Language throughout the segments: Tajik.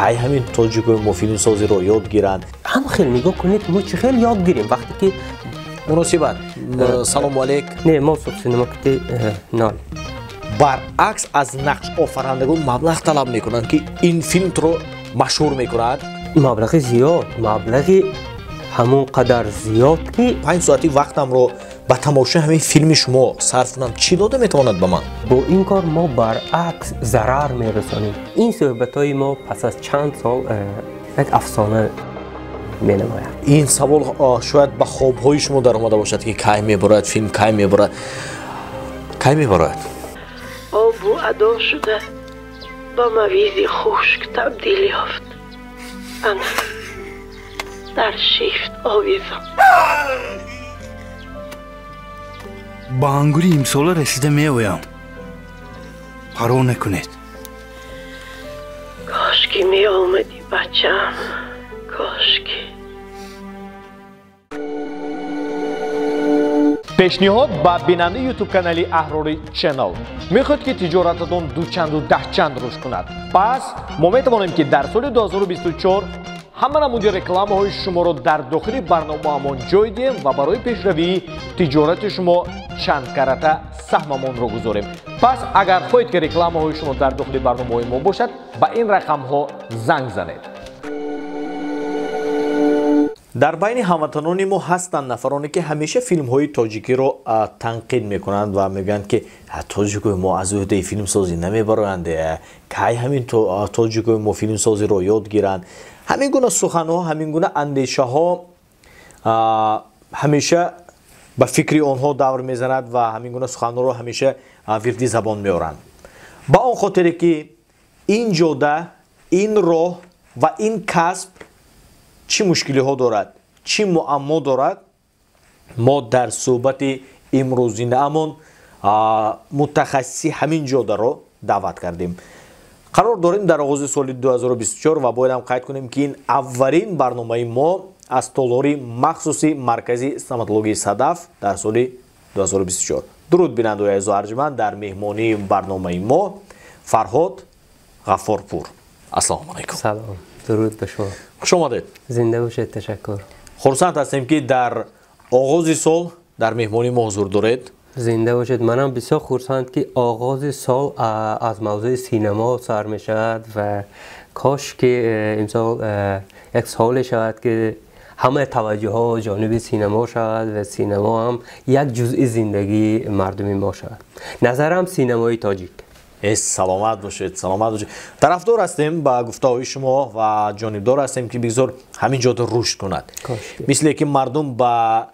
Кай ҳамин тоҷикои мо филмсозиро ёд гиранд? Ҳам хел нигоҳ кунед, мо чӣ хел ёд гирем вақте ки муносибат. Салому алейк. Не, мо синема кити нол. Баръакс, аз нақшофарандагон маблағ талаб мекунанд, ки ин филм туро машҳур мекунад. Маблағи зиёд, маблағи ҳамон қадар зиёд, ки 5 соати вақтамро ба тамошои ҳамин филми шумо сарф кунам, чӣ дода метавонад ба ман? Бо ин кор мо баръакс зарар мерасонем. Ин суҳбатҳои мо пас аз чанд сол як афсона менамояд. Ин савол шояд ба хобҳои шумо даромада бошад, ки кай мебарояд филм, кай мебарояд, кай мебарояд? Обу адо шуда, ба мавизи хушк табдил ёфт. Ана дар шифт овезон. Ба ангури имсола расида меоям, парво накунед. Кошки меомадӣ, бачаам, кошки. Пешниҳод ба бинандаи ютуб-канали Аҳрори Channel. Мехоҳед, ки тиҷорататон дучанду даҳчанд рушд кунад? Пас мо метавонем, ки дар соли 2024 ҳама намуди рекламаҳои шуморо дар дохили барномаамон ҷой диҳем ва барои пешравии тиҷорати шумо чандкарата саҳмамонро гузорем. Пас агар хоҳед, ки рекламаҳои шумо дар дохили барномаҳои мо бошад, ба ин рақамҳо занг занед. Дар байни ҳамватанони мо ҳастанд нафароне, ки ҳамеша филмҳои тоҷикиро танқид мекунанд ва мегӯянд, ки тоҷикои мо аз ӯҳдаи филмсозӣ намебароянд, кай ҳамин тоҷикои мо филмсозиро ёд гиранд? Ҳамин гуна суханҳо, ҳамин гуна андешаҳо ҳамеша ба фикри онҳо давр мезанад ва ҳамин гуна суханҳоро ҳамеша вирди забон меоранд, ба он хотире ки ин ҷода, ин роҳ ва ин касб чӣ мушкилиҳо дорад, чӣ муаммо дорад. Мо дар суҳбати имрӯзинаамон мутахассиси ҳамин ҷодаро даъват кардем. Қарор дорем дар оғози соли 2024 ва боядам қайд кунем, ки ин аввалин барномаи мо аз толори махсуси маркази стоматологии «Садаф» дар соли 2024. Дуруд, бинандаои азизу арҷманд! Дар меҳмонии барномаи мо Фарҳод Ғаффорпур. Ассалому алайкум. Салом, дуруд ба шумо. Хуш омадед. Зинда бошед, ташаккур. Хурсанд ҳастем, ки дар оғози сол дар меҳмонии мо ҳузур доред. Зинда бошед. Манам бисёр хурсанд, ки оғози сол аз мавзӯи синемо сар мешавад ва кош ки имсол як соле шавад, ки ҳамаи таваҷҷӯҳҳо ҷониби синемо шавад ва синемо ҳам як ҷузъи зиндагии мардуми мо шавад, назарам синемои тоҷик. Саломат бошед, саломат бошед. Тарафдор ҳастем ба гуфтаҳои шумо ва ҷонибдор ҳастем, ки бигзор ҳамин ҷода рушд кунад, мисле ки мардум ба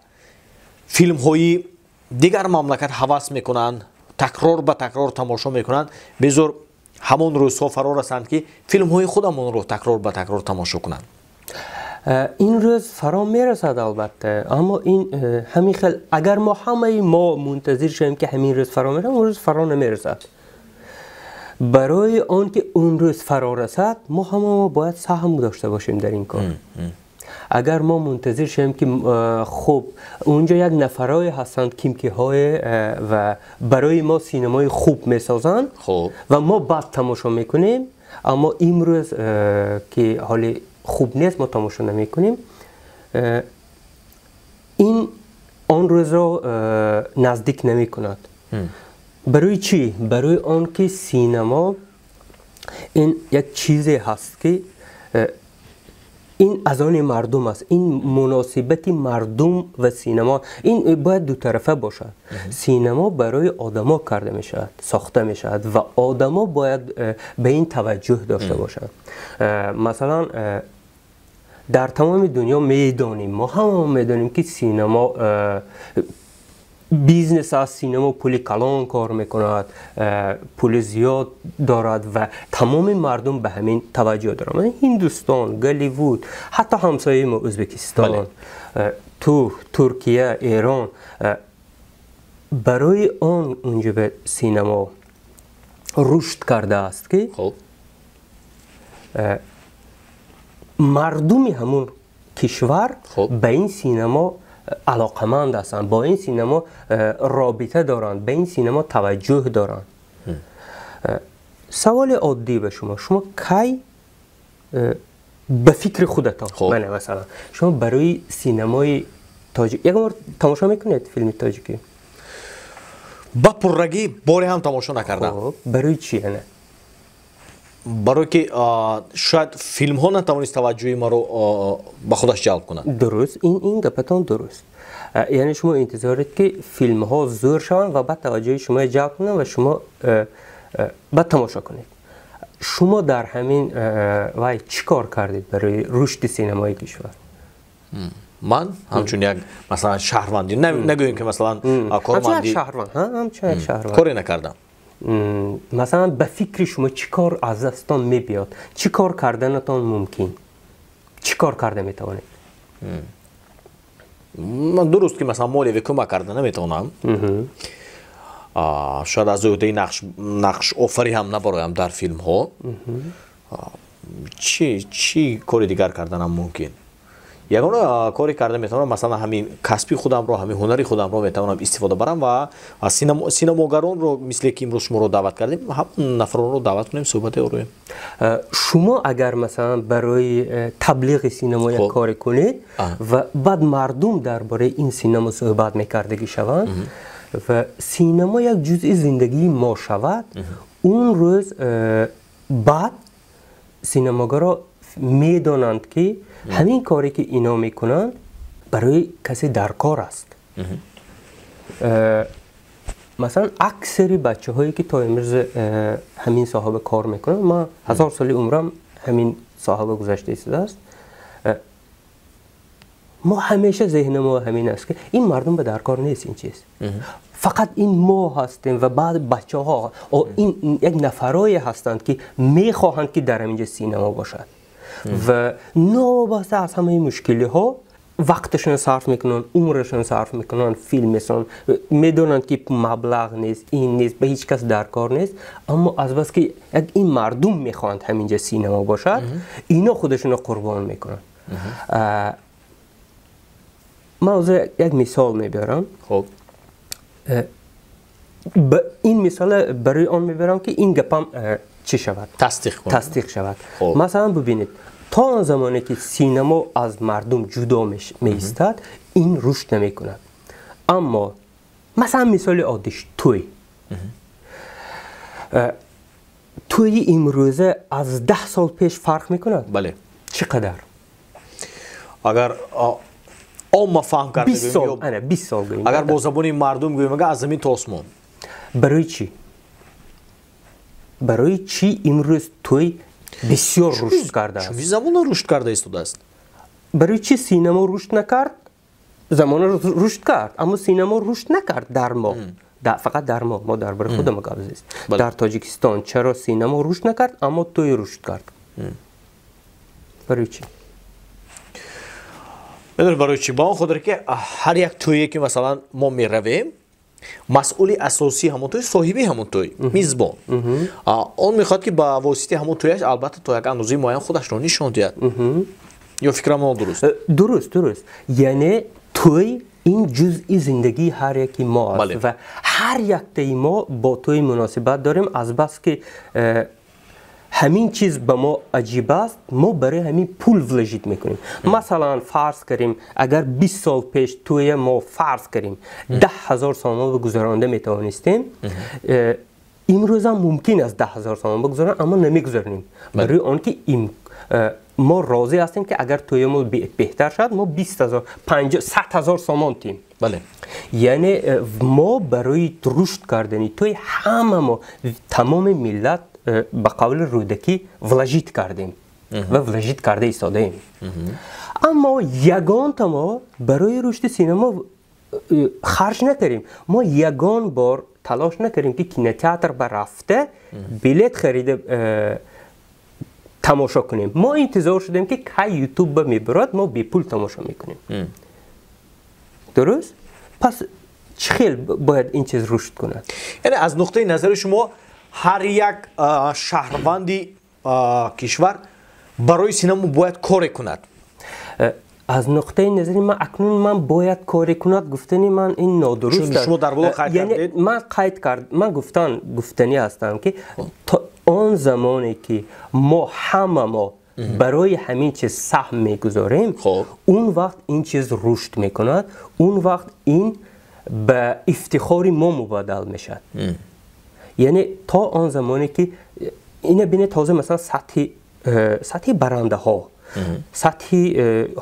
филмҳои дигар мамлакат ҳавас мекунанд, такрор ба такрор тамошо мекунанд, бигзор ҳамон рӯзҳо фаро расанд, ки филмҳои худамонро такрор ба такрор тамошо кунанд. Ин рӯз фаро мерасад, албатта, аммо ин ҳамин хел агар мо ҳамаи мо мунтазир шавем, ки ҳамин рӯз фаро мерасад, он рӯз фаро намерасад. Барои он ки он рӯз фаро расад, мо ҳама мо бояд саҳм дошта бошем дар ин кор. Агар мо мунтазир шавем, ки хуб, унҷо як нафарое ҳастанд, кимкиҳое ва барои мо синемои хуб месозанд ва мо баъд тамошо мекунем, аммо имрӯз ки ҳоли хуб нест, мо тамошо намекунем, ин он рӯзро наздик намекунад. Барои чӣ? Барои он ки синемо ин як чизе ҳаст, ки ин аз они мардум аст. Ин муносибати мардум ва синемо ин бояд дутарафа бошад. Синемо барои одамо карда мешавад, сохта мешавад ва одамо бояд ба ин таваҷҷӯҳ дошта бошанд. Масалан, дар тамоми дунё медонем, мо ҳама медонем, ки синемо бизнес аст, синемо пули калон кор мекунад, пули зиёд дорад ва тамоми мардум ба ҳамин таваҷҷӯҳ доранд. Ҳиндустон, Голливуд, ҳатто ҳамсояи мо Ӯзбекистон, Туркия, Эрон, барои он унҷо ба синемо рушд кардааст, ки мардуми ҳамун кишвар ба ин синемо алоқаманд ҳастанд, бо ин синемо робита доранд, ба ин синемо таваҷҷӯҳ доранд. Саволи оддӣ ба шумо: шумо кай Ба фикри худатон, мана масалан, шумо барои синамои тоҷик як бор тамошо мекунед филми тоҷикӣ? Ба пуррагӣ боре ҳам тамошо накардам. Барои чӣ ана? Барое ки шояд филмҳо натавонист таваҷҷӯҳи маро ба худаш ҷалб кунад. Дуруст, ин гапатон дуруст. Яъне шумо интизоред, ки филмҳо зӯр шаванд ва баъд таваҷҷӯҳи шуморо ҷалб кунанд ва шумо баъд тамошо кунед. Шумо дар ҳамин вай чӣ кор кардед барои рушди синамои кишвар? Ман ҳамчун як, масалан, шаҳрвандӣ, нагӯем ки, масалан, корманди, ҳамчун як шаҳрванд коре накардам. Масалан, ба фикри шумо чӣ кор аз дастатон мебиёд, чӣ кор карданатон мумкин, чӣ кор карда метавонед? Ман дуруст ки, масалан, молиявӣ кӯмак карда наметавонам, шояд аз ӯҳдаи нақшофарӣ ҳам набароям дар филмҳо. Чӣ кори дигар карданам мумкин? Ягона коре карда метавонам, масалан, ҳамин касби худамро, ҳамин ҳунари худамро метавонам истифода барам ва синамогаронро, мисле ки имрӯз шуморо даъват кардем, ҳамон нафаронро даъват кунем, суҳбате ороем. Шумо агар, масалан, барои таблиғи синамо як коре кунед ва баъд мардум дар бораи ин синамо суҳбат мекардагӣ шаванд ва синамо як ҷузъи зиндагии мо шавад, он рӯз баъд синамогаро медонанд, ки ҳамин коре ки ино мекунанд, барои касе дар кор аст. Масалан, аксари бачаҳое ки то имрӯз ҳамин соҳаба кор мекунанд, ман ҳазор соли умрам ҳамин соҳаба гузашта истодааст, мо ҳамеша зеҳни мо ҳамин аст, ки ин мардум ба дар кор нест, ин чиз фақат ин мо ҳастем ва баъд бачаҳо, ин як нафарое ҳастанд, ки мехоҳанд, ки дар ҳаминҷа синамо бошад ва новобаста аз ҳамаи мушкилиҳо вақташонро сарф мекунанд, умрашонро сарф мекунанд, филм месонанд. Медонанд, ки маблағ нест, ин нест, ба ҳеҷ кас дар кор нест, аммо азбаски як ин мардум мехоҳанд ҳаминҷа синамо бошад, ино худашонро қурбон мекунанд. Ман ҳозир як мисол мебиёрам. Хуб. Ин мисола барои он мебиёрам, ки ин гапам чӣ шавад? Тасдиқ. Тасдиқ шавад. Масалан, бубинед, то он замоне ки синамо аз мардум ҷудо меистад, ин рушд намекунад. Аммо, масалан, мисоли оддиш, тӯй. Тӯйи имрӯза аз 10 сол пеш фарқ мекунад? Бале. Чӣ қадар? Агар омма фаҳм карда, 20 сол, ана, 20 сол гӯем. Агар бо забони мардум гӯем, аз замин то осмон. Барои чӣ? Барои чӣ имрӯз тӯй бисёр рушд кардааст? Чунки замона рушд карда истодааст. Барои чӣ синамо рушд накард? Замона рушд кард, аммо синамо рушд накард дар мо, фақат дар мо. Мо дар бораи худамо гап зест. Дар Тоҷикистон чаро синамо рушд накард, аммо тӯй рушд кард? Барои чӣ? Медонед барои чӣ? Ба он хотире ки ҳар як тӯе ки, масалан, мо меравем, масъули асосии ҳамон тӯй, соҳиби ҳамон тӯй, мизбон, он мехоҳад, ки ба воситаи ҳамон тӯяш, албатта, то як андозаи муайян худашро нишон диҳад. Ё фикрам нодуруст? Дуруст. Яъне тӯй ин ҷузъи зиндагии ҳар яки мо аст ва ҳар яктаи мо бо тӯй муносибат дорем. Азбаски ҳамин чиз ба мо аҷиб аст, мо барои ҳамин пул вложить мекунем. Масалан, фарз кардем, агар 20 сол пеш тӯя мо, фарз кардем, 10 000 сомон гузаронда метавонистем, имрӯзам мумкин аст 10 000 сомон бигузаронем, аммо намегузаронем, барои он ки мо розӣ ҳастем, ки агар тӯя мо беҳтар шавад, мо 20 000, 50, 100 000 сомон тим. Яъне мо барои рушд кардани тӯй ҳама мо, тамоми миллат, ба қавли Рӯдакӣ, вложить кардем ва вложить карда истодаем. Аммо ягонта мо барои рушди синамо харҷ накардем. Мо ягон бор талош накардем, ки кинотеатр ба рафта, билет харида, тамошо кунем. Мо интизор шудем, ки кай Ютуб ба мебурад, мо бепул тамошо мекунем. Дуруст? Пас чӣ хел бояд ин чиз рушд кунад? Яъне аз нуқтаи назари шумо, ҳар як шаҳрванди кишвар барои синамо бояд коре кунад? Аз нуқтаи назари ман, акнун ман бояд коре кунад гуфтани ман ин нодуруст. Шумо дар боло қайд кардед. Ман қайд кард, ман гуфтанӣ ҳастам, ки то он замоне ки мо ҳама мо барои ҳамин чиз саҳм мегузорем, он вақт ин чиз рушд мекунад, он вақт ин ба ифтихори мо мубаддал мешавад. Яъне то он замоне ки ина бинед, ҳозир масалан сатҳи барандаҳо, сатҳи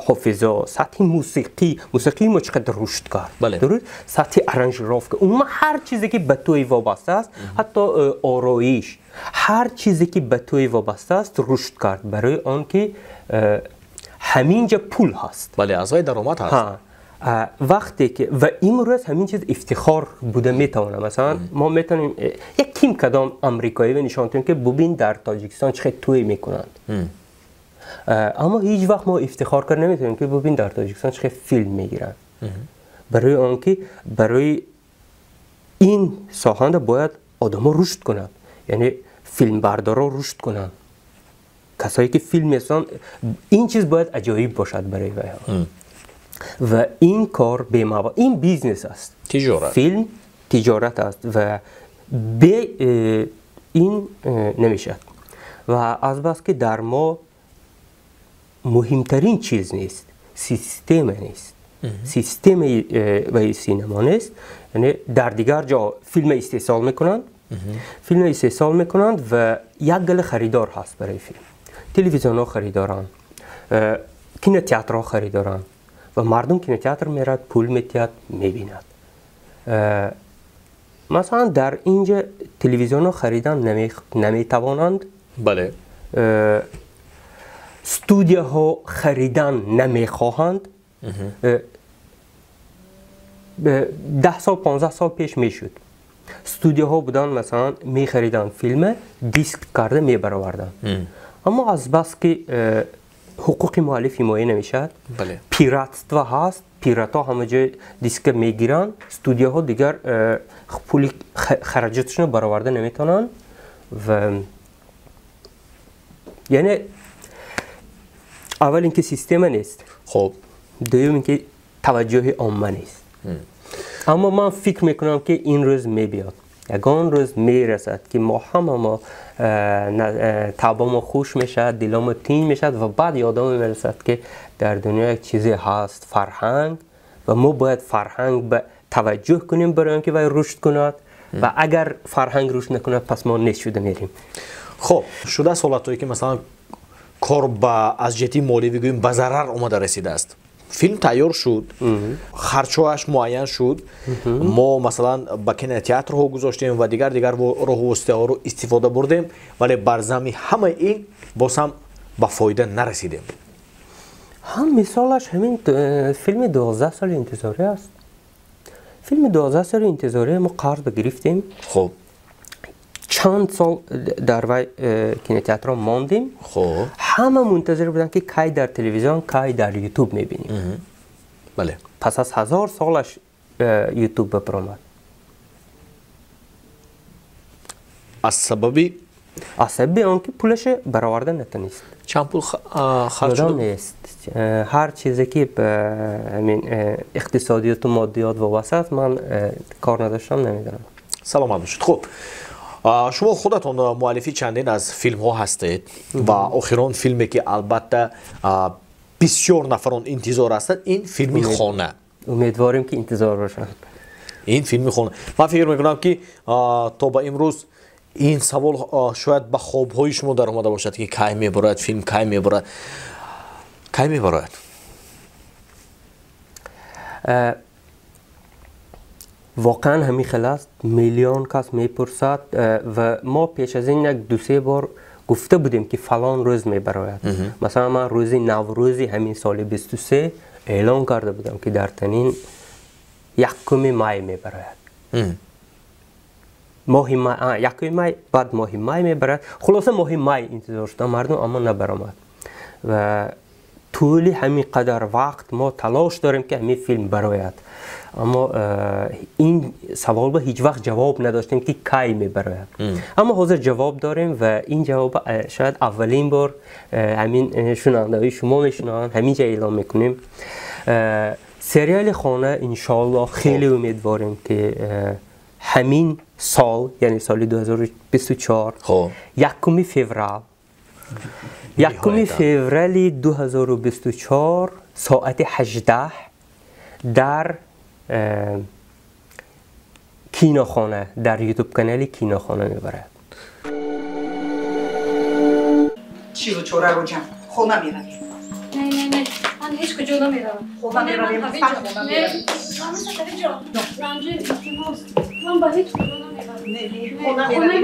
ҳофизо, сатҳи мусиқӣ, мусиқии мо чӣ қадар рушд кард, дуруст, сатҳи аранжировка, умуман ҳар чизе ки ба тӯй вобаста аст, ҳатто ороиш, ҳар чизе ки ба тӯй вобаста аст, рушд кард, барои он ки ҳамин ҷа пул ҳаст. Бале, аз вай даромад ҳаст. Вақте ки ва имрӯз ҳамин чиз ифтихор буда метавонад. Масалан, мо метавонем як ким кадом амрикоиро нишон диҳем, ки бубин, дар Тоҷикистон чӣ хел тӯй мекунанд, аммо ҳеҷ вақт мо ифтихор карда наметавонем, ки бубин, дар Тоҷикистон чӣ хел филм мегиранд, барои он ки барои ин соҳанда бояд одамо рушд кунанд, яъне филмбардоро рушд кунанд, касое ки филм месозанд. Ин чиз бояд аҷоиб бошад барои вайҳо ва ин кор бемабо, ин бизнес аст, тиҷорат, филм тиҷорат аст ва бе ин намешавад. Ва азбаски дар мо муҳимтарин чиз нест, система нест, системаи ваи синема нест. Яъне дар дигар ҷо филма истеҳсол мекунанд, филма истеҳсол мекунанд ва як гала харидор ҳаст барои филм, телевизионҳо харидоранд, кинотеатрҳо харидоранд ва мардум кинотеатр меравад, пул метиҳад, мебинад. Масалан, дар ин ҷа телевизионҳо харидан наметавонанд, студияҳо харидан намехоҳанд. 10 сол, 15 сол пеш мешуд, студияҳо буданд, масалан, мехариданд филма, диск карда мебароварданд, аммо азбаски ҳуқуқи муаллиф ҳимоя намешавад, пиратство ҳаст, пиратҳо ҳама ҷой диска мегиранд, студияҳо дигар пули хараҷотшонро бароварда наметавонанд. Ва яъне аввал ин ки система нест, дуюм ин ки таваҷҷӯҳи омма нест. Аммо ман фикр мекунам, ки ин рӯз мебиёд, ягон рӯз мерасад, ки мо ҳама мо табамо хуш мешавад, диломо тинҷ мешавад ва баъд ёдамо мерасад, ки дар дунё як чизе ҳаст, фарҳанг, ва мо бояд фарҳанг ба таваҷҷӯҳ кунем, барои он ки вай рушд кунад. Ва агар фарҳанг рушд накунад, пас мо нест шуда мерем. Хуб, шудааст ҳолатҳое, ки масалан кор ба аз ҷиҳати молӣ бигӯем, ба зарар омада расидааст? Филм тайёр шуд, харчоаш муайян шуд, мо масалан ба кинотеатрҳо гузоштем ва дигар дигар роҳу воситаҳоро истифода бурдем, вале бар замми ҳамаи ин боз ҳам ба фоида нарасидем. Ҳам мисолаш ҳамин филми 12 соли интизорӣ аст. Филми 12 соли интизорӣ мо қарз гирифтем, чанд сол дар вай кинотеатрро мондем. Ҳама мунтазир буданд, ки кай дар телевизион, кай дар Ютуб мебинем. Пас аз ҳазор солаш Ютуб баромад. Аз сабаби? Аз сабаби он ки пулаше бароварда натонист. Чанд пул харҷ шуд? Нест. Ҳар чизе ки ҳамин иқтисодиёту моддиёт вобаста аст, ман кор надоштам, намедонам. Саломат бошед. Хуб, шумо худатон муаллифи чандин аз филмҳо ҳастед ва охирон филме, ки албатта бисёр нафарон интизор ҳастанд, ин филми «Хона». Умедворем, ки интизор бошанд. Ин филми «Хона», ман фикр мекунам, ки то ба имрӯз ин савол шояд ба хобҳои шумо даромада бошад, ки кай мебарояд филм, кай мебарояд, кай мебарояд? Воқеан ҳамин хел аст, миллион кас мепурсад ва мо пеш аз ин як дусе бор гуфта будем, ки фалон рӯз мебарояд. Масалан, ман рӯзи Наврӯзи ҳамин соли 23 эълон карда будам, ки дар танин 1 май мебарояд, моҳи май, 1 май, баъд моҳи май мебарояд. Хулоса, моҳи май интизор шудам мардум, аммо набаромад. Ва тӯли ҳамин қадар вақт мо талош дорем, ки ҳамин филм барояд, аммо ин савол ба ҳеҷ вақт ҷавоб надоштем, ки кай мебарояд. Аммо ҳозир ҷавоб дорем ва ин ҷавоб шояд аввалин бор ҳамин шунавандаҳои шумо мешунаванд, ҳамин ҷа эълон мекунем. Сериали «Хона», иншоаллоҳ, хеле умедворем, ки ҳамин сол, яъне соли 2024, 1 феврал. 1 феврали 2024 соати 18 дар Кинохона, дар YouTube канали Кинохона мебарад. Чизу чора роҷам, хона меравем. Не, не, не, ман ҳеҷ куҷо намеравам. Хона меравем, хона меравем. Ранҷи, илтимос, ман ба ҳеҷ куҷо намеравам. Не, не, хона меравем.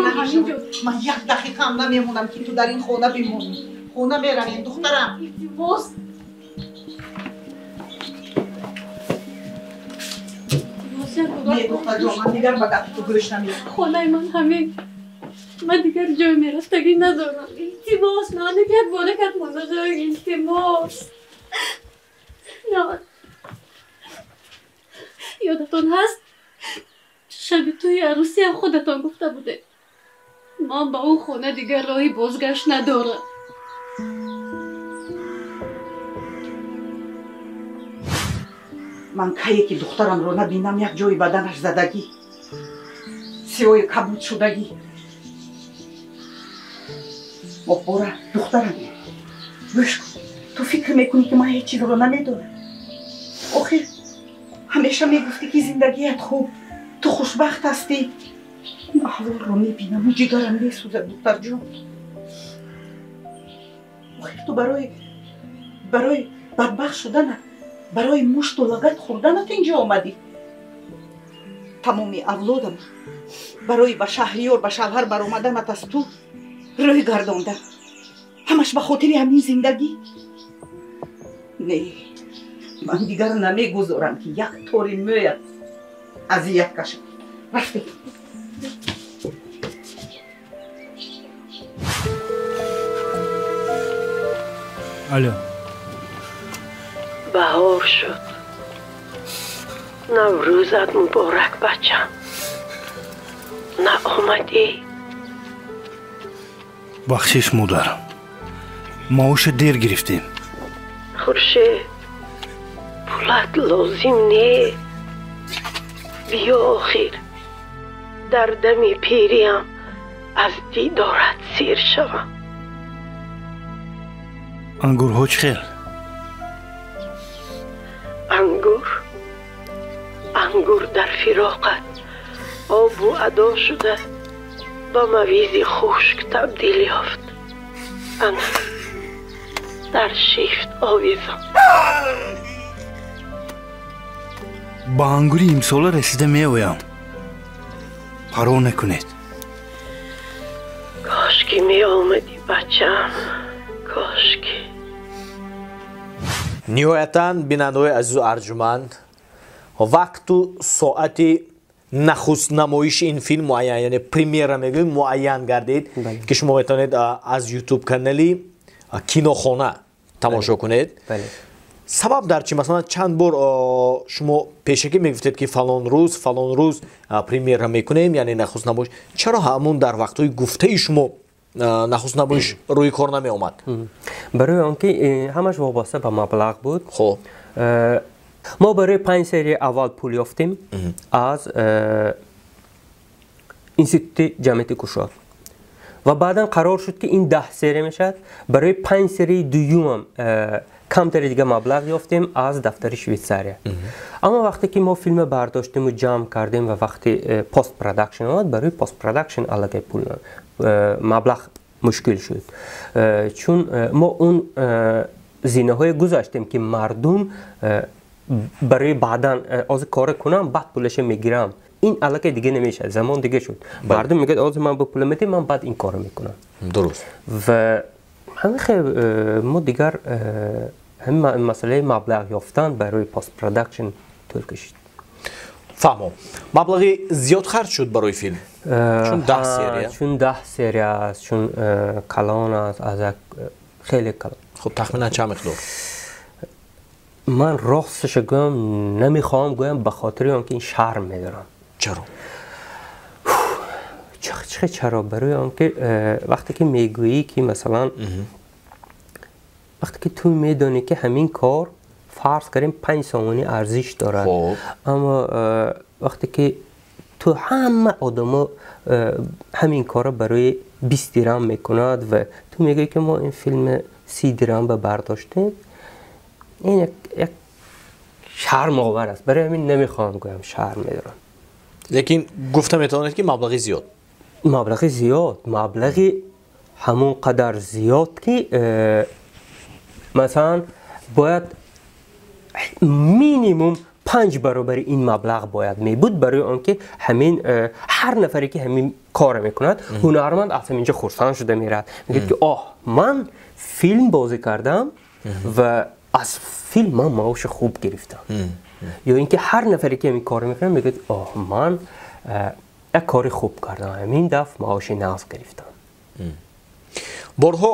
Ман як дақиқаам намемонам, ки ту дар ин хона бимонӣ. Хона меравем, духтарам. Илтимос. Не, духтарҷон, ман дигар ба гапи ту гӯш намедиҳам. Хонаи ман ҳамин. Ман дигар ҷой мерафтагӣ надорам. Илтимос, ман як бора кат монда ҷой, илтимос. Ёдатон ҳаст? Шаби тӯи арӯсиам худатон гуфта будед. Ман ба он хона дигар роҳи бозгашт надорам. Ман кае ки духтарамро набинам, як ҷои баданаш задагӣ, сиёи кабуд шудагӣ. Моҳбора, духтарам, гӯш кун, ту фикр мекунӣ, ки ман ҳеҷ чизро намедонам? Охир ҳамеша мегуфтӣ, ки зиндагият хуб, ту хушбахт ҳастӣ. Ин аҳволро мебинаму ҷигарам месӯзад, духтарҷон. Охир ту барои бадбахт шуданат, барои мушту лагат хӯрданат инҷо омадӣ. Тамоми авлодам барои ба шаҳриёр, ба шавҳар баромаданат аз ту рӯй гардонда. Ҳамаш ба хотири ҳамин зиндагӣ. Не, ман дигар намегузорам, ки як тори мӯят азият кашад. Рафтем. Алло. Баҳор шуд. Наврӯзат муборак, бачам. Наомадӣ? Бахшиш, модар, маоша дер гирифтем. Хуршед, пулат лозим не. Биё охир, дар дами пириам аз дидорат сер шавам. Ангурҳо чӣ хел? Ангур, ангур дар фироқат обу адо шуда ба мавизи хушк табдил ёфт. Ана дар шифт овезам. Ба ангури имсола расида меоям. Парво накунед. Кошки меомадӣ, бачам, кошки. Ниҳоятан, бинандаҳои азизу арҷуманд, вақту соати нахуст намоиши ин филм муайян, яъне премьера мегӯем, муайян гардид, ки шумо метавонед аз ютуб канали Кинохона тамошо кунед. Сабаб дар чи? Масалан, чанд бор шумо пешакӣ мегуфтед, ки фалон рӯз, фалон рӯз премьера мекунем, яъне нахуст намоиш. Чаро ҳамун дар вақтҳои гуфтаи шумо нахуст намоиш рӯи кор намеомад? Барои он ки ҳамаш вобаста ба маблағ буд. Хуб, мо барои 5 серияи аввал пул ёфтем аз институти ҷамъияти кушод ва баъдан қарор шуд, ки ин 10 серия мешавад. Барои 5 серияи дуюмам камтари дига маблағ ёфтем аз дафтари Швейтсария. Аммо вақте ки мо филма бардоштему ҷамъ кардем ва вақти пост продакшн омад, барои пост продакшн аллакай пул, маблағ мушкил шуд, чун мо он зинаҳое гузаштем, ки мардум барои баъдан озӣ кора кунам, баъд пулаша мегирам, ин аллакай дига намешавад. Замон дига шуд. Мардум мегӯяд, озӣ ман бо пула медиҳам, ман баъд ин корро мекунам. Дуруст. Ва ҳамин хел мо дигар ҳамин масъалаи маблағ ёфтан барои пост продакшн тӯл кашид. Фаҳмом. Маблағи зиёд харҷ шуд барои филм, чун 10 серия? Чун 10 серия аст, чун калон аст, аз як хеле калон. Хуб, тахминан чанд миқдор? Ман росташа гӯям, намехоҳам гӯям, ба хотири он ки ин шарм медорам. Чаро? Чӣ чаро? Барои он ки вақте ки мегӯӣ, ки масалан, вақте ки ту медонӣ, ки ҳамин кор, фарз кардем, 5 сомонӣ арзиш дорад, аммо вақте ки Ту ҳама одамо ҳамин корро барои 20 дирам мекунад ва ту мегӯӣ ки мо ин филм 30 дирам ба бардоштем. Ин як шармовар аст. Барои ҳамин намехоҳам гӯям, шарм медорам. Лекин гуфта метавонед ки маблағи зиёд. Маблағи зиёд, маблағи ҳамон қадар зиёд ки масалан бояд минимум 5 баробари ин маблағ бояд мебуд барои он ки ҳамин ҳар нафаре ки ҳамин корро мекунад, ҳунарманд аз ҳаминҷо хурсанд шуда меравад. Мегӯяд ки оҳ, ман филм бозӣ кардам ва аз филм ман маоши хуб гирифтам. Ё ин ки ҳар нафаре ки ҳамин корро мекунад мегӯяд оҳ, ман як кори хуб кардам, ҳамин дафъ маоши нав гирифтам. Борҳо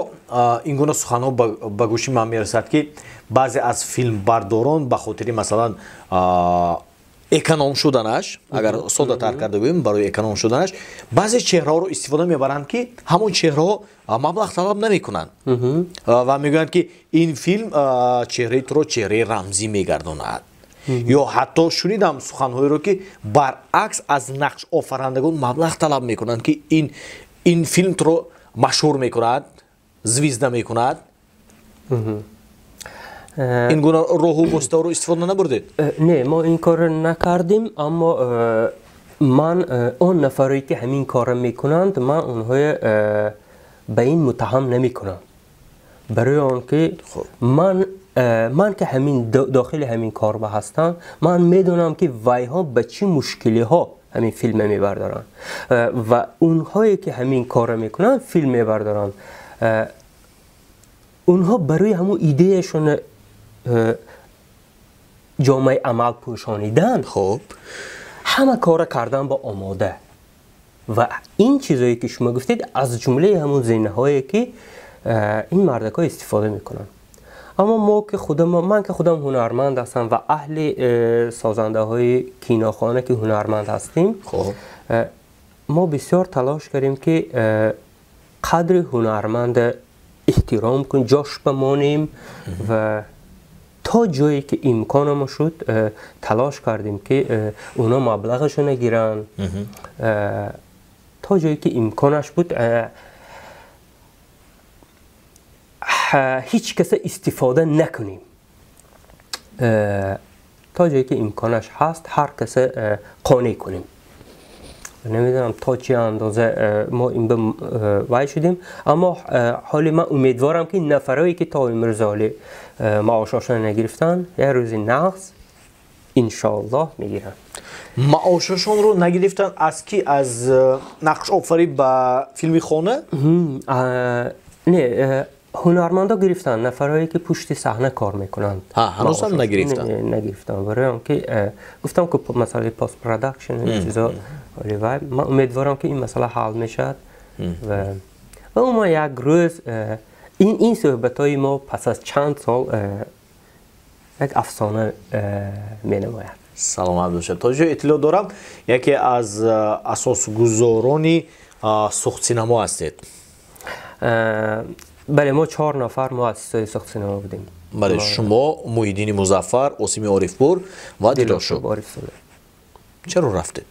ин гуна суханҳо ба гӯши ман мерасад ки баъзе аз филмбардорон ба хотири масалан эконом шуданаш, агар соддатар карда гӯем, барои эконом шуданаш баъзе чеҳраҳоро истифода мебаранд ки ҳамон чеҳраҳо маблағ талаб намекунанд ва мегӯянд ки ин филм чеҳраи туро чеҳраи рамзӣ мегардонад. Ё ҳатто шунидам суханҳоеро ки баръакс аз нақшофарандагон маблағ талаб мекунанд ки ин филм туро машҳур мекунад, звезда мекунад. Ин гуна роҳу воситаҳоро истифода набурдед? Не, мо ин корро накардем, аммо ман он нафарое ки ҳамин корро мекунанд, ман онҳое ба ин муттаҳам намекунам. Барои он ки ман ки ҳамин дохили ҳамин кор ба ҳастам, ман медонам ки вайҳо ба чӣ мушкилиҳо ҳамин филм мебардоранд ва онҳое ки ҳамин корро мекунанд, филм мебардоранд, онҳо барои ҳамон идеяшон ҷомаи амал пӯшонидан, хуб ҳама корро кардан ба омода. Ва ин чизое ки шумо гуфтед аз ҷумлаи ҳамон зинаҳое ки ин мардакҳо истифода мекунанд. Аммо мо ки худам, ман ки худам ҳунарманд ҳастам ва аҳли созандаҳои кинохона ки ҳунарманд ҳастем, мо бисёр талош кардем ки қадри ҳунарманд эҳтиром кун, ҷош бимонем ва то ҷое ки имконамо шуд талош кардем ки اونا маблағашро нагиранд. То ҷое ки имконаш буд ҳеҷ каса истифода накунем. То ҷое ки имконаш ҳаст ҳар каса қонеъ кунем. Намедонам то чӣ андоза мо ин ба вай шудем, аммо ҳоли ман умедворам ки нафарое ки то имрӯз ҳоли маошошон нагирифтанд, як рӯзи нағз иншоаллоҳ мегиранд. Маошошонро нагирифтанд аз ки? Аз нақшофарӣ ба филми хона? Не, ҳунармандо гирифтанд, нафарое ки пушти саҳна кор мекунанд. Ҳанӯзам нагирифтанд? Нагирифтанд, барои он ки гуфтам ки масъалаи постпродакшн чизо вай, ман умедворам ки ин масъала ҳал мешавад ва умуман як рӯз ин суҳбатҳои мо пас аз чанд сол як афсона менамояд. Саломат бошед. То ҷое иттилоъ дорам, яке аз асосгузорони Сухтсинамо ҳастед. Бале, мо 4 нафар муассисои Сухтсинамо будем. Бале, шумо, Муҳиддини Музаффар, Осими Орифпур ва Дилошуб. Чаро рафтед?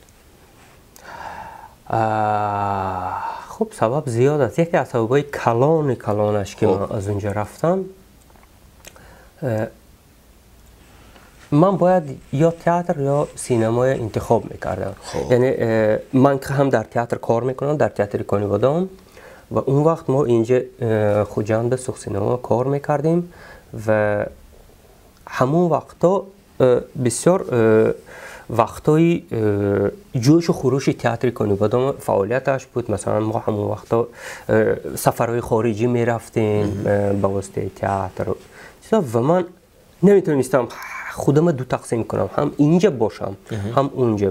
Хуб, сабаб зиёд аст. Яке аз сабабҳои калони калонаш ки ман аз унҷо рафтам, ман бояд ё театр ё синамоя интихоб мекардам. Яъне ман ки ҳам дар театр кор мекунам, дар театри Конибодом, ва он вақт мо инҷа Хуҷанд ба Сухтсинамо кор мекардем ва ҳамон вақто бисёр вақтҳои ҷӯшу хурӯши театри Конибодом фаъолияташ буд. Масалан, мо ҳамон вақто сафарҳои хориҷӣ мерафтем ба воситаи театр ва ман наметавонистам худама ду тақсим кунам, ҳам инҷа бошам, ҳам унҷа.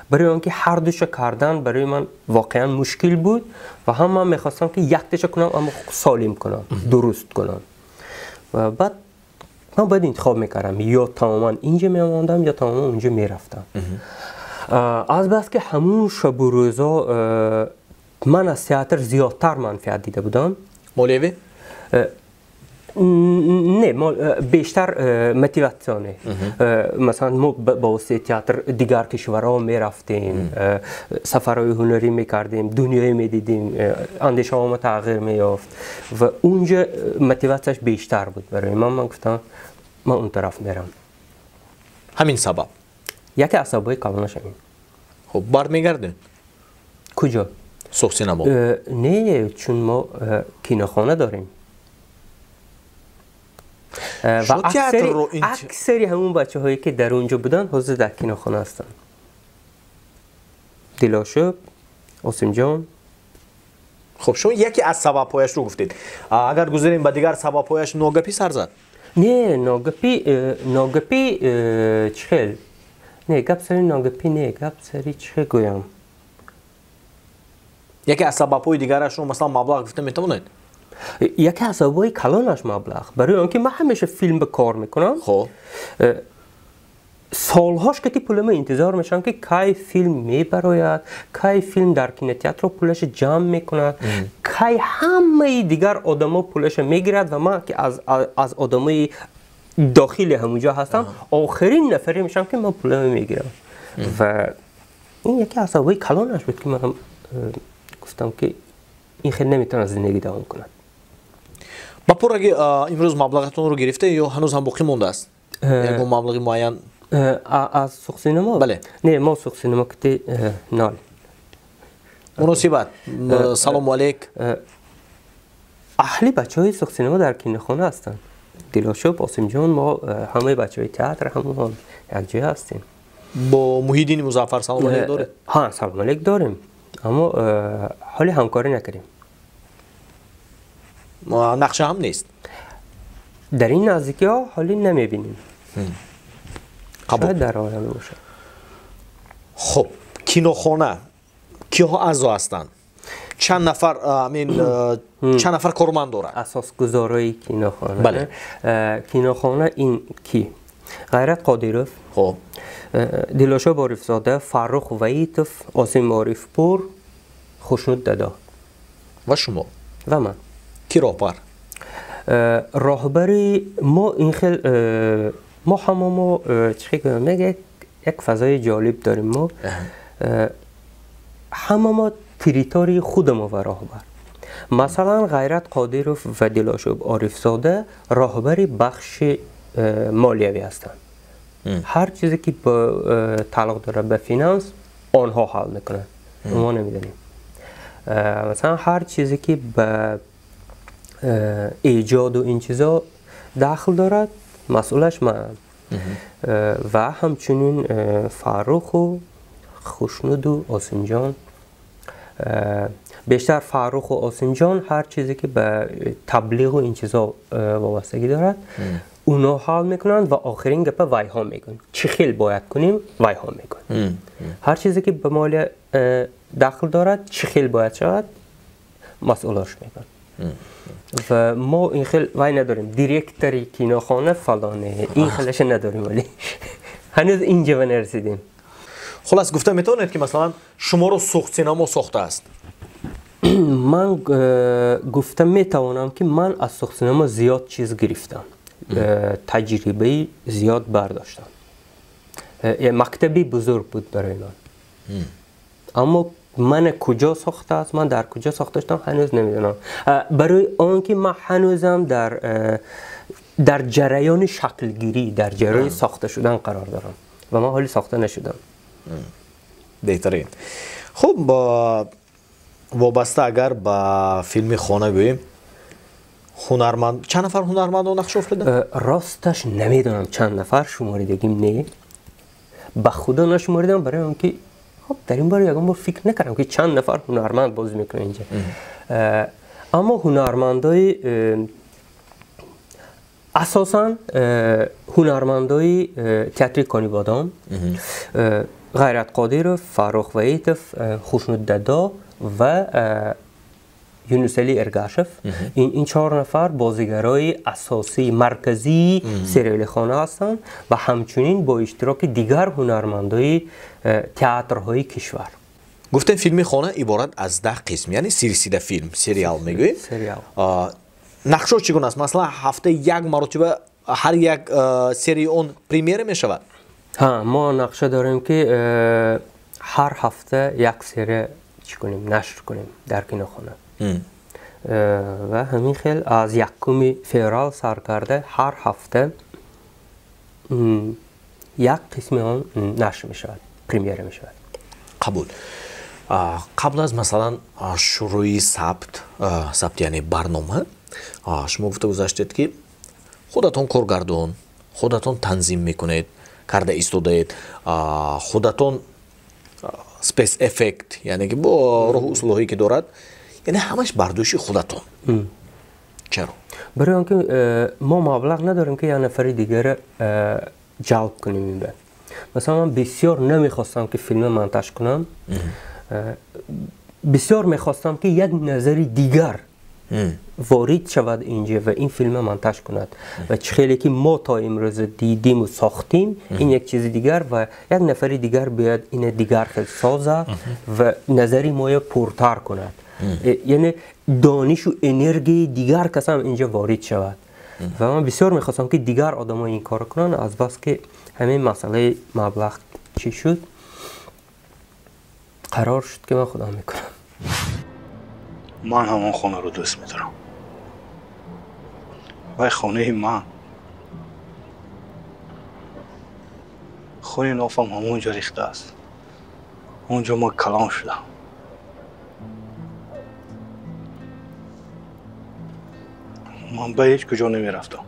Барои он ки ҳар душа кардан барои ман воқеан мушкил буд ва ҳам ман мехостам ки якташа кунам, аммо солим кунам, дуруст кунам. Ва баъд ман бояд интихоб мекардам, ё тамоман инҷа мемондам, ё тамоман унҷа мерафтам. Аз бас ки ҳамун шабу рӯзо ман аз театр зиёдтар манфиат дида будам. Молиявӣ? Не, мо бештар мотиватсионе. Масалан, мо ба воситаи театр дигар кишварҳо мерафтем, сафарҳои ҳунарӣ мекардем, дунёе медидем, андешаҳо мо тағйир меёфт ва унҷа мотиватсияш бештар буд барои ман. Ман гуфтам, ман он тараф мерам. Ҳамин сабаб? Яке аз сабабҳои калонаш ҳамин. Хуб, бармегардем? Куҷо? Суғсинамо. Не, чун мо кинохона дорем. Ва аксари ҳамун бачаҳое, ки дар он ҷо буданд, ҳозир дар кинохона ҳастанд. Дилошуб, Осимҷон. Хуб, шумо яке аз сабабҳояшро гуфтед. Агар гузарем ба дигар сабабҳояш, ногапӣ сар зад? Не, ногапӣ чӣ хел? Не, гап сари ногапӣ не, гап сари чӣ хел гӯям? Яке аз сабабҳои дигарашро, масалан, маблағ гуфта метавонед? Яке аз сабабҳои калонаш маблағ, барои он ки ман ҳамеша филм ба кор мекунам. Солҳош ки пулама интизор мешавам, ки кай филм мебарояд, кай филм дар кинотеатро пулаша ҷамъ мекунад, кай ҳамаи дигар одамо пулаша мегирад ва ман, ки аз одамои дохили ҳамунҷо ҳастам, охирин нафаре мешавам, ки ман пулама мегирам. Ва ин яке аз сабабҳои калонаш буд, ки ман гуфтам, ки ин хел наметавонад зиндагӣ давом кунад. Ба пурраги имрӯз маблағатонро гирифта ё ҳанӯз ҳам боқӣ мондааст ягон маблағи муайян? Аз Суғсинамо? Бале. Не, мо Суғсинамо кити нол. Муносибат, салому алейк? Аҳли бачаҳои Суғсинамо дар кинохона ҳастанд. Дилошуб, Осимҷон, мо ҳамаи бачаҳои театр ҳамон якҷоя ҳастем. Бо Муҳиддини Музаффар салому алейк доред? Ҳа, салому алейк дорем, аммо ҳоли ҳамкорӣ накардем. Нақша ҳам нест? Дар ин наздикиҳо ҳоли намебинем. Қабул. Дар оянда бошад. Хуб, кинохона киҳо аъзо ҳастанд? Чанд нафар, чанд нафар корманд дорад? Асосгузорои кинохона? Бале. Кинохона ин ки? Ғайрат Қодиров, Дилошоб Орифзода, Фаррух Ваитов, Осим Орифпур, Хушнуд Дадо. Ва шумо? Ва ман. Ки роҳбар? Роҳбари мо ин хел, мо ҳама мо, чӣ гӯям, як фазои ҷолиб дорем. Мо ҳама мо территорияи худамо ва роҳбар. Масалан, Ғайрат Қодиров ва Дилошуб Орифзода роҳбари бахши молиявӣ ҳастанд. Ҳар чизе ки тааллуқ дорад ба финанс, онҳо ҳал мекунанд, мо намедонем. Масалан, ҳар чизе ки ба эҷоду ин чизо дахл дорад, масъулаш манам ва ҳамчунин Фарруху Хушнуду Осимҷон. Бештар Фарруху Осимҷон ҳар чизе ки ба таблиғу ин чизо вобастагӣ дорад, уно ҳал мекунанд ва охирин гапа вайҳо мегӯянд, чӣ хел бояд кунем, вайҳо мегӯянд. Ҳар чизе ки ба молия дахл дорад, чӣ хел бояд шавад, масъулош мегӯянд. Ва мо ин хел вай надорем, директори кинохона фалоне, ин хелаша надорем, вале ҳанӯз инҷа ва нарасидем. Хулас, гуфта метавонед, ки масалан шуморо Суғдсинамо сохтааст? Ман гуфта метавонам, ки ман аз Суғдсинамо зиёд чиз гирифтам, таҷрибаи зиёд бардоштам. Мактаби бузург буд барои ман. Аммо ман куҷо сохтааст, ман дар куҷо сохта шудам, ҳанӯз намедонам, барои он ки ман ҳанӯзам дар ҷараёни шаклгирӣ, дар ҷараёни сохта шудан қарор дорам ва ман ҳоли сохта нашудам. Беҳтарин. Хуб, вобаста агар ба филми «Хона» гӯем, ҳунарманд, чанд нафар ҳунармандон нақш офарида? Росташ, намедонам чанд нафар, шуморидагим не, ба худо нашуморидам, барои он ки хоб дар ин бора ягон бор фикр накардам, ки чанд нафар ҳунарманд бозӣ мекунад инҷа. Аммо ҳунармандои асосан ҳунармандои театри Конибодом, Ғайрат Қодиров, Фаррух Ваитов, Хушнуд Дадо ва Юнусали Эргашев, ин чор нафар бозигарои асосии марказии сериали «Хона» ҳастанд ва ҳамчунин бо иштироки дигар ҳунармандои театрҳои кишвар. Гуфтем, филми «Хона» иборат аз 10 қисм, яъне силсила филм, сериал мегӯем. Сериал. Нақшо чӣ гуна аст? Масалан, ҳафта як маротиба ҳар як серияи он премьера мешавад? Ҳа, мо нақша дорем, ки ҳар ҳафта як серия чӣ кунем, нашр кунем дар кинохона. Ва ҳамин хел аз 1 феврал сар карда ҳар ҳафта як қисми он нашр мешавад, премьера мешавад. Қабул. Қабл аз, масалан, шурӯи сабт, яъне барнома, шумо гуфта гузаштед, ки худатон коргардон, худатон танзим мекунед, карда истодаед, худатон спецэффект, яъне ки бо роҳу усулҳое ки дорад, яъне ҳамаш бар дӯши худатон. Чаро? Барои он ки мо маблағ надорем, ки як нафари дигара ҷалб кунем. Ин ба масалан, ман бисёр намехостам, ки филма монтаж кунам. Бисёр мехостам, ки як назари дигар ворид шавад инҷа ва ин филма монтаж кунад. Ва чӣ хеле ки мо то имрӯз дидиму сохтим, ин як чизи дигар, ва як нафари дигар биёяд, ина дигар хел созад ва назари моя пуртар кунад, яъне донишу энергияи дигар касам инҷа ворид шавад. Ва ман бисёр мехостам, ки дигар одамо ин корро кунанд. Аз бас ки ҳамин масъалаи маблағ чӣ шуд, қарор шуд, ки ман худам мекунам. Ман ҳамон хонаро дӯст медорам. Вай хонаи ман. Хуни нофам ҳамон ҷо рехтааст. Он ҷо ман калон шудам. Ман ба ҳеҷ куҷо намерафтам,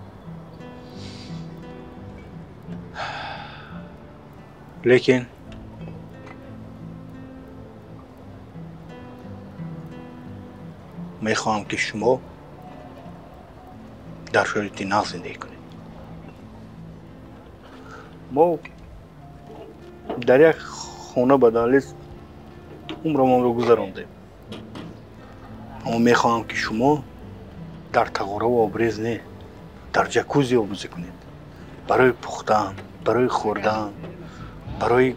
лекин мехоҳам, ки шумо дар шароити нағз зиндагӣ кунед. Мо дар як хона ба даҳлез умрамонро гузарондем, аммо мехоҳам, ки шумо дар тағораву обрез не, дар ҷакузи обозӣ кунед. Барои пухтан, барои хӯрдан, барои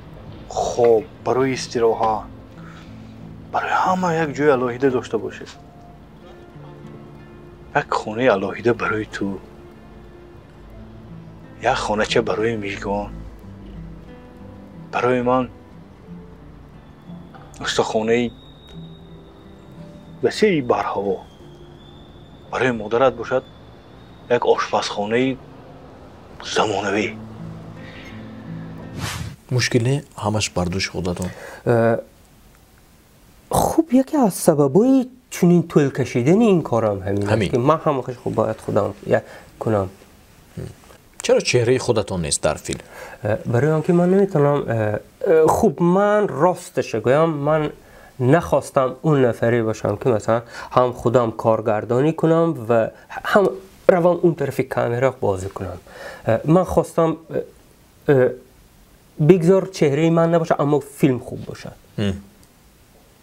хоб, барои истироҳат, барои ҳама як ҷои алоҳида дошта бошед. Як хонаи алоҳида барои ту, як хонача барои Мижгон, барои ман устохонаи васеи барҳаво, барои модарат бошад як ошпазхонаи замонавӣ. Мушкил не, ҳамаш бар дӯши худатон? Хуб, яке аз сабабҳои чунин тӯл кашидани ин корам ҳамин аст, ки ман ҳамааш хуб бояд худам кунам. Чаро чеҳраи худатон нест дар филм? Барои он ки ман наметавонам. Хуб, ман росташа гӯям, ман нахостам он нафаре бошам, ки масалан ҳам худам коргардонӣ кунам ва ҳам равам он тарафи камера бозӣ кунам. Ман хостам, бигзор чеҳраи ман набошад, аммо филм хуб бошад.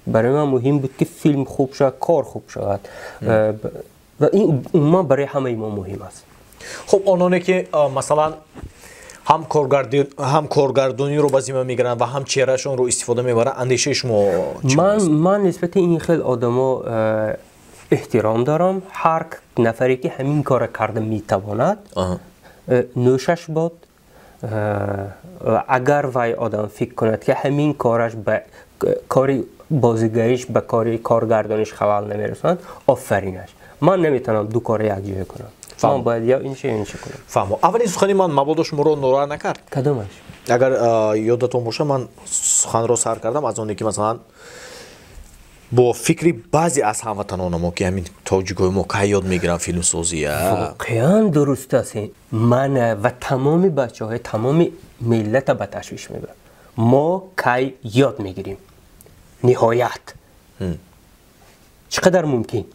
Барои ман муҳим буд, ки филм хуб шавад, кор хуб шавад, ва ин умуман барои ҳамаи мо муҳим аст. Хуб, ононе ки масалан ҳам коргардониро ба зимма мегиранд ва ҳам чеҳрашонро истифода мебаранд, андешаи шумо? Ман нисбати ин хел одамо эҳтиром дорам. Ҳар нафаре ки ҳамин кора карда метавонад, нӯшаш бод. Агар вай одам фикр кунад, ки ҳамин кораш ба кори бозигариш, ба кори коргардониш халал намерасонад, офаринаш. Ман наметавонам ду кора якҷоя кунам. Ман бояд ё инча, ё инча кунам. Фаҳмо. Аввалин сухани ман мабодо шуморо нороҳат накард? Кадомаш? Агар ёдатон боша, ман суханро сар кардам аз оне, ки масалан бо фикри баъзе аз ҳамватанонамо, ки ҳамин тоҷикои мо кай ёд мегиранд филмсозия. Воқеан дуруст аст. Мана ва тамоми бачаҳои тамоми миллата ба ташвиш мебарад. Мо кай ёд мегирем ниҳоят? Чӣ қадар мумкин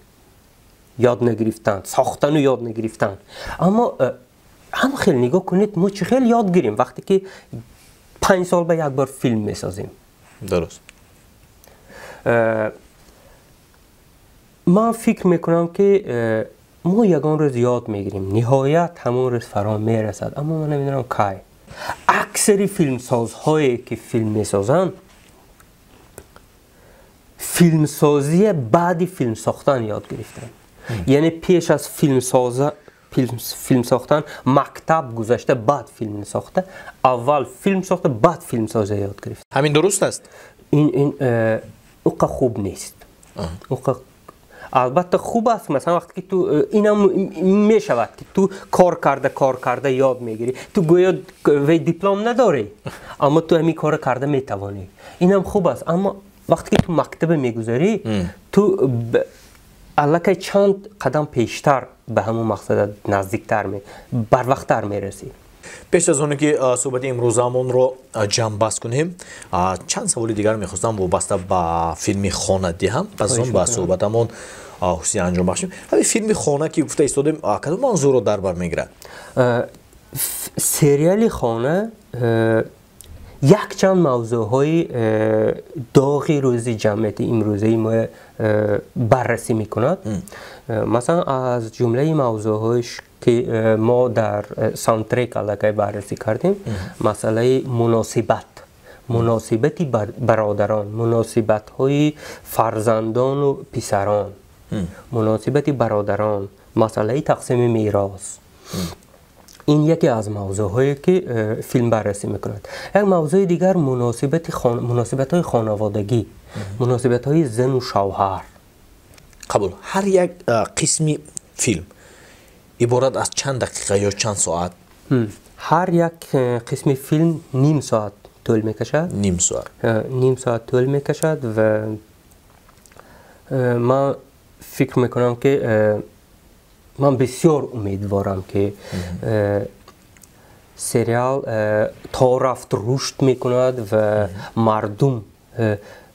ёд нагирифтан, сохтану ёд нагирифтан? Аммо ҳам хел нигоҳ кунед, мо чӣ хел ёд гирем, вақте ки 5 сол ба як бор филм месозем? Ман фикр мекунам, ки мо ягон рӯз ёд мегирем. Ниҳоят ҳамон рӯз фаро мерасад, аммо ман намедонам кай. Аксари филмсозҳое ки филм месозанд, филмсозия баъди филм сохтан ёд гирифтанд. Яъне пеш аз филм сохтан мактаб гузашта, баъд филм сохта, аввал филм сохта, баъд филмсоза ёд гирифт. Ҳамин дуруст аст? Ин уқа хуб нест. Уқа албатта хуб аст, масалан вақте ки ту инам мешавад ки ту кор карда, кор карда ёд мегирӣ, ту гӯё вай диплом надорӣ, аммо ту ҳамин корро карда метавонӣ, инам хуб аст. Аммо вақте ки ту мактаба мегузарӣ, ту аллакай чанд қадам пештар ба ҳамон мақсадат наздиктар, барвақттар мерасӣ. Пеш аз оне ки суҳбати имрӯзаамонро ҷамъбаст кунем, чанд саволи дигар мехостам вобаста ба филми «Хона» диҳам, пас аз он ба суҳбатамон ҳусни анҷом бахшем. Ҳамин филми «Хона» ки гуфта истодем, кадом мавзӯъро дар бар мегирад? Сериали «Хона» якчанд мавзӯъҳои доғи рӯзи ҷамъияти имрӯзаи мо баррасӣ мекунад. Масалан, аз ҷумлаи мавзӯъҳоеш ки мо дар саундтрек аллакай баррасӣ кардем, масъалаи муносибати бародарон, муносибатҳои фарзандону писарон, муносибати бародарон, масъалаи тақсими мерос. Ин яке аз мавзӯъҳое ки филм баррасӣ мекунад. Як мавзӯи дигар муносибатҳои хонаводагӣ, муносибатҳои зану шавҳар. Қабул. Ҳар як қисми филм иборат аз чанд дақиқа ё чанд соат? Ҳар як қисми филм ним соат тӯл мекашад. Ним соат. Ним соат тӯл мекашад ва ман фикр мекунам ки ман бисёр умедворам, ки сериал то рафт рушд мекунад ва мардум,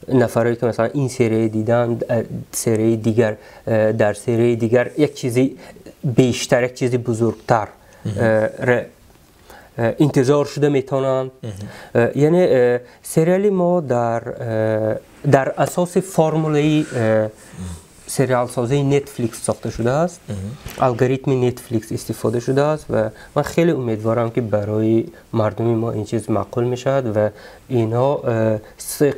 нафарое ки масалан ин серия диданд, серияи дигар, дар серияи дигар як чизи бештар, як чизи бузургтар интизор шуда метавонанд. Яъне сериали мо дар асоси формулаи сериалсозии Netflix сохта шудааст, алгоритми Netflix истифода шудааст ва ман хеле умедворам, ки барои мардуми мо ин чиз маъқул мешавад ва инҳо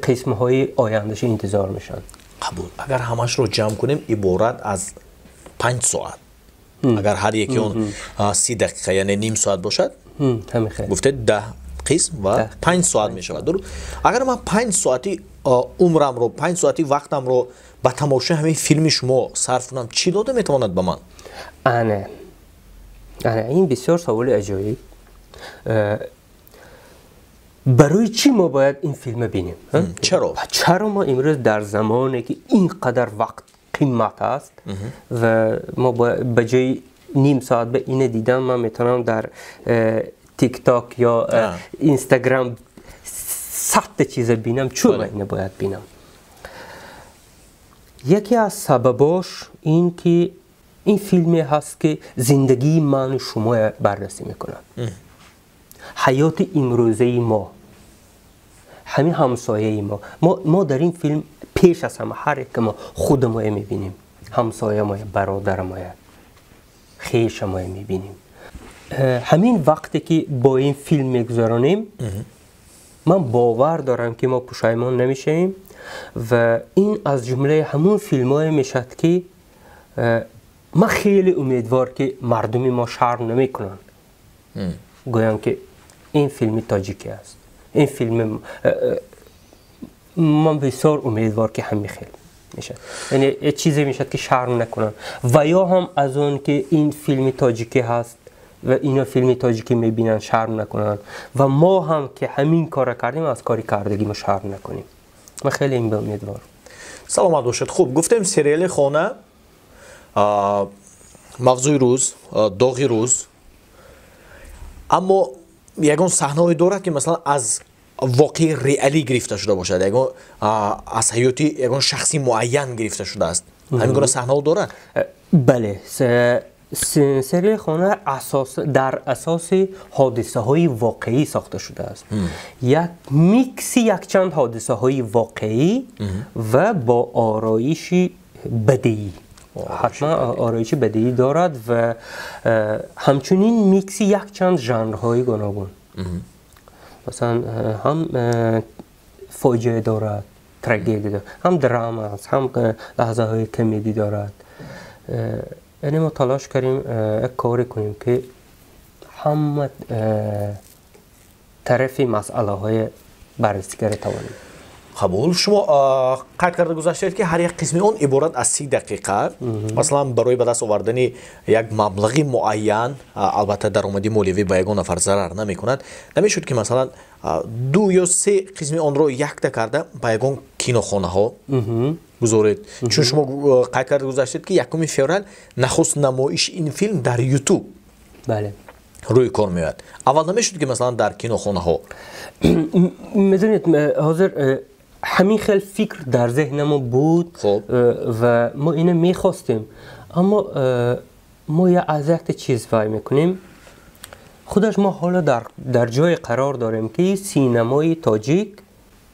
қисмҳои ояндаша интизор мешаванд. Қабул. Агар ҳамашро ҷамъ кунем, иборат аз 5 соат, агар ҳар яки он 30 дақиқа, яъне ним соат бошад, гуфтед, 10 қисм ва 5 соат мешавад. Дуруст? Агар ман 5 соати умрамро, 5 соати вақтамро ба тамошои ҳамин филми шумо сарф кунам, чӣ дода метавонад ба ман? Ана, ана ин бисёр саволи аҷоиб. Барои чӣ мо бояд ин филма бинем? Чаро? Чаро мо имрӯз дар замоне ки ин қадар вақт қимат аст ва мо ба ҷои ним соат ба ина дидан ман метавонам дар Тикток ё Инстаграм садта чиза бинам, чун ман ина бояд бинам? Яке аз сабабош ин ки ин филме ҳаст, ки зиндагии ману шумоя баррасӣ мекунад, ҳаёти имрӯзаи мо, ҳамин ҳамсояи мо. Мо дар ин филм пеш аз ҳама ҳар яке мо худамоя мебинем, ҳамсоямоя, бародарамоя, хешамоя мебинем. Ҳамин вақте ки бо ин филм мегузаронем, ман бовар дорам, ки мо пушаймон намешавем ва ин аз ҷумлаи ҳамун филмҳое мешавад, ки ман хеле умедвор, ки мардуми мо шарм намекунанд гӯянд, ки ин филми тоҷикӣ аст. Ин филми ман бисёр умедвор, ки ҳамин хел мешавад, яъне чизе мешавад, ки шарм накунанд ва ё ҳам аз он ки ин филми тоҷикӣ ҳаст ва ино филми тоҷикӣ мебинанд, шарм накунанд ва мо ҳам ки ҳамин корро кардем, аз кори кардагӣ мо шарм накунем. Ман хеле ин ба умедворам. Саломат бошед. Хуб, гуфтем, сериали «Хона» мавзӯи рӯз, доғи рӯз, аммо ягон саҳнаҳое дорад, ки масалан аз воқеи реалӣ гирифта шуда бошад, ягон аз ҳаёти ягон шахси муайян гирифта шудааст? Ҳамин гуна саҳнаҳо дорад? Бале, сериали «Хона» дар асоси ҳодисаҳои воқеӣ сохта шудааст, як микси якчанд ҳодисаҳои воқеӣ ва бо ороиши бадеӣ. Ҳатман ороиши бадеӣ дорад ва ҳамчунин микси якчанд жанрҳои гуногун, масалан, ҳам фоҷиа дорад, трагедия дорад, ҳам драма аст, ҳам лаҳзаҳои комедӣ дорад. Яъне мо талош кардем як коре кунем ки ҳама тарафи масъалаҳои баррасӣ карда тавонем. Қабул. Шумо қайд карда гузаштед, ки ҳар як қисми он иборат аз 30 дақиқа. Масалан, барои ба даст овардани як маблағи муайян, албатта даромади молиявӣ ба ягон нафар зарар намекунад, намешуд ки масалан 2 ё 3 қисми онро якта карда ба ягон кинохонаҳо гузоред? Чун шумо қайд карда гузаштед, ки 1 феврал нахуст намоиши ин филм дар Ютуб рӯи кор меояд. Аввал намешуд ки масалан дар кинохонаҳо? Медонед, ҳозир ҳамин хел фикр дар зеҳнамо буд ва мо ина мехостем, аммо мо аз якта чиз вай мекунем. Худаш мо ҳоло дар ҷое қарор дорем, ки синамои тоҷик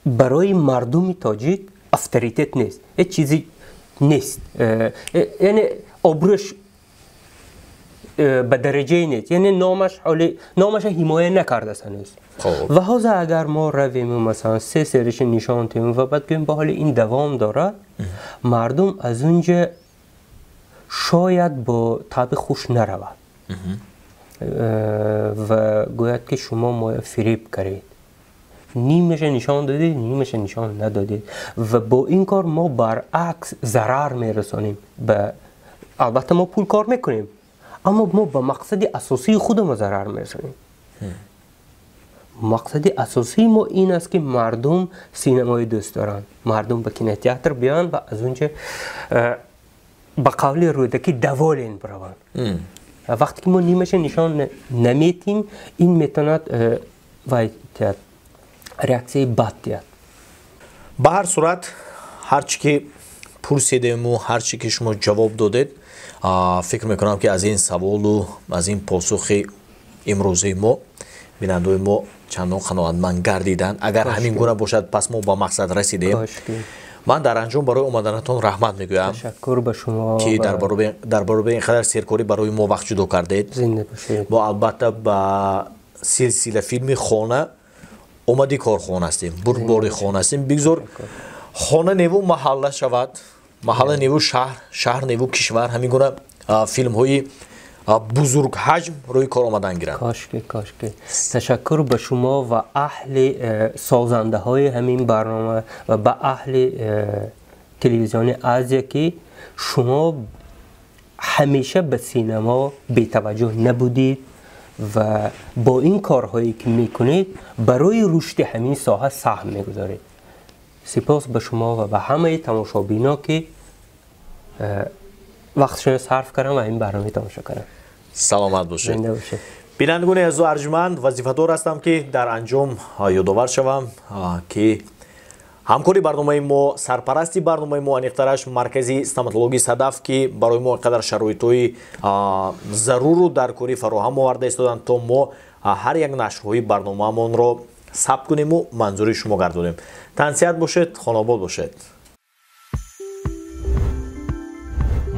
барои мардуми тоҷик авторитет нест, ҳеҷ чизе нест, яъне обрӯш ба дараҷае нест, яъне номаш ҳоли номаша ҳимоя накардааст ҳанӯз. Ва ҳозир агар мо равем, масалан се сериша нишон диҳем ва баъд гӯем, ба ҳоли ин давом дорад, мардум аз унҷа шояд бо таби хуш наравад ва гӯяд, ки шумо моя фиреб кардед, нимаша нишон додед, нимаша нишон надодед. Ва бо ин кор мо баръакс зарар мерасонем. Албатта мо пул кор мекунем, аммо мо ба мақсади асосии худамо зарар мерасонем. Мақсади асосии мо ин аст, ки мардум синамои дӯст доранд, мардум ба кинотеатр биёянд ва аз унҷа ба қавли Рӯдакӣ доволен бираванд. Вақте ки мо нимаша нишон наметим, ин метавонад вай диҳад, реаксияи бад диҳад. Ба ҳар сурат, ҳар чӣ ки пурсидему ҳар чӣ ки шумо ҷавоб додед, фикр мекунам, ки аз ин саволу аз ин посухи имрӯзаи мо бинандаои мо чандон қаноатманд гардиданд. Агар ҳамин гуна бошад, пас мо ба мақсад расидем. Ман дар анҷом барои омаданатон раҳмат мегӯям. Ташаккур ба шумо. Ки дар баробари ин қадар серкорӣ барои мо вақт ҷудо кардед. Зинда бошед. Мо албатта ба силсила филми «Хона» омади корхона ҳастем, бурдбори хона ҳастем. Бигзор хона неву маҳалла шавад, маҳалла неву шаҳр, шаҳр неву кишвар, ҳамин гуна филмҳои бузургҳаҷм рӯи кор омадан гиранд. Кошки, кошки. Ташаккур ба шумо ва аҳли созандаҳои ҳамин барнома ва ба аҳли телевизиони Азия, ки шумо ҳамеша ба синамо бетаваҷҷӯҳ набудид ва бо ин корҳое ки мекунед, барои рушди ҳамин соҳа саҳм мегузоред. Сипос ба шумо ва ба ҳамаи тамошобино, ки вақтшонро сарф кардам ва ин барнома тамошо кардам. Саломат бошед. Зинда бошед. Бинандагони азизу арҷманд, вазифадор ҳастам, ки дар анҷом ёдовар шавам, ки ҳамкори барномаи мо, сарпарасти барномаи мо, аниқтараш маркази стоматологии «Садаф», ки барои мо қадар шароитҳои заруру даркорӣ фароҳам оварда истоданд, то мо ҳар як нашрҳои барномаамонро сабт кунему манзури шумо гардонем. Тансиҳат бошед, хонобод бошед.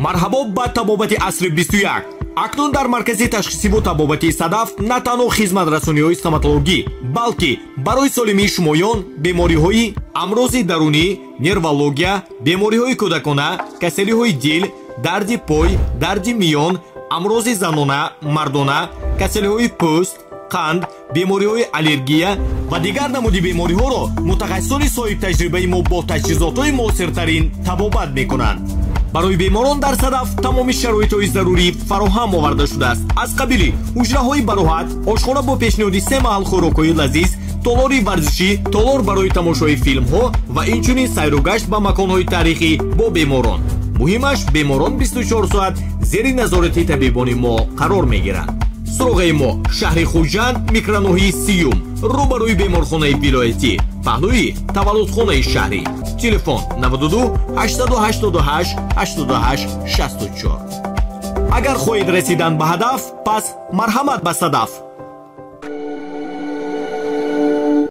Марҳабо ба табобати асри 21. Акнун дар маркази ташхисиву табобати «Садаф» на танҳо хизматрасониҳои стоматологӣ, балки барои солимии шумоён бемориҳои амрози дарунӣ, нервология, бемориҳои кӯдакона, касалиҳои дил, дарди пой, дарди миён, амрози занона, мардона, касалиҳои пӯст, қанд, бемориҳои аллергия ва дигар намуди бемориҳоро мутахассисони соҳибтаҷрибаи мо бо таҷҳизотҳои муосиртарин табобат мекунанд. Барои беморон дар «Садаф» тамоми шароитҳои зарурӣ фароҳам оварда шудааст, аз қабили ҳуҷраҳои бароҳат, ошхона бо пешниҳоди се маҳал хӯрокҳои лазиз, толори варзишӣ, толор барои тамошои филмҳо ва инчунин сайру гашт ба маконҳои таърихӣ бо беморон. Муҳимаш, беморон 24 соат зери назорати табибони мо қарор мегиранд. Суроғаи мо: шаҳри Хуҷанд, микроноҳияи сиюм, рӯбарӯи беморхонаи вилоятӣ, паҳлӯи таваллудхонаи шаҳрӣ. Телефон: 92 888 88 64. Агар хоҳед расидан ба ҳадаф, пас марҳамат ба «Садаф».